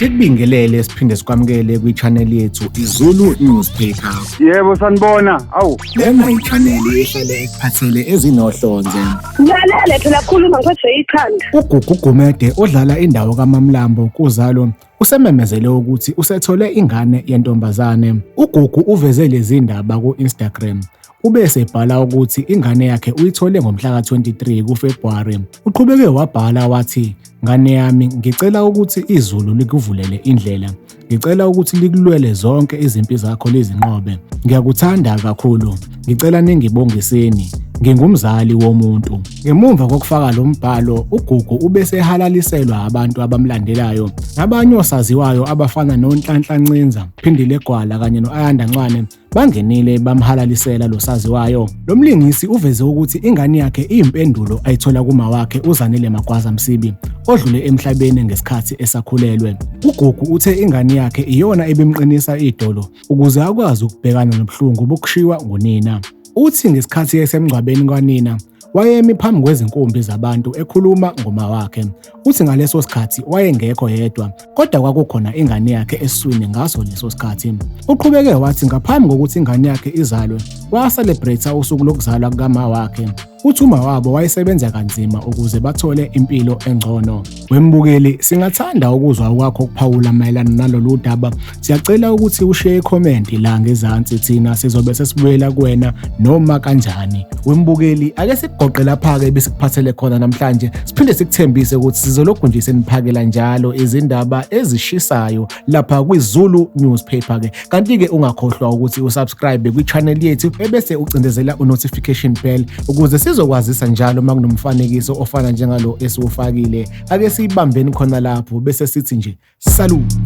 Sikubingelele siphinde sikwamukele kwi-channel yethu iZulu Newspaper. Yebo sanibona. Awu. Lena i-channel ehlale ekuphathele ezinohlonze. Ngilalele phela khuluma ngiphethwe ikhanda. UGugu Gumede odlala indawo kaMamlambo kuZalo usememezele ukuthi usethole ingane yentombazane. UGugu uveze lezi ndaba ku-Instagram. Ube esebhala ukuthi ingane yakhe uyithole ngomhla ka-23 kuFebruwari. Uqhubeke wabhala wathi, Ngane yami, ngicela ukuthi izulu likuvulele indlela. Ngicela ukuthi likulwele zonke izimpi zakho lizinqobe. Ngiyakuthanda kakhulu. Ngicela ningibongiseni. Ngingumzali womuntu. Ngemumva kokufaka lo mbhalo, uGugu ubesehalaliselwa abantu abamlandelayo nabanye osaziwayo abafana noNhlanhla Ncinza, Phindile Gwala kanye no-Ayanda Ncwane bangenile bamhalalisela lo saziwayo. Lo mlingisi uveze ukuthi ingane yakhe iyimpendulo ayithola kuma wakhe uZanele Magwaza Msibi odlule emhlabeni ngesikhathi esakhulelwe. UGugu uthe ingane yakhe iyona ebimqinisa idolo ukuze akwazi ukubhekana nobuhlungu bokushiywa ngunina. Uthi ngesikhathi esemngcwabeni kwanina wayemi phambi kwezinkumbi zabantu ekhuluma ngoma wakhe. Uthi ngaleso sikhathi wayengekho yedwa, kodwa kwakukhona ingane yakhe esiswini ngaso leso sikhathi. Uqhubeke wathi ngaphambi kokuthi ingane yakhe izalwe, waselebrate usuku lokuzalwa kukama wakhe. Uthi uma wabo wayesebenza kanzima ukuze bathole impilo engcono. Wembukeli, singathanda ukuzwa okwakho ukuphawula mayelana nalolu daba. Siyacela ukuthi ushiye ikhomenti la ngezansi, thina sizobe sesibuyela kuwena noma kanjani. Wembukeli, ake sikugoqe lapha-ke besikuphathele khona namhlanje, siphinde sikuthembise ukuthi sizolokhu nje seniphakela njalo izindaba ezishisayo lapha kwiZulu Newspaper ke. Kanti-ke ungakhohlwa ukuthi usubscribe kwi-channel yethu ebese ucindezela u-notification bell ukuze sizokwazisa njalo uma kunomfanekiso ofana njengalo esiwufakile. Ake siyibambeni khona lapho bese sithi nje salute.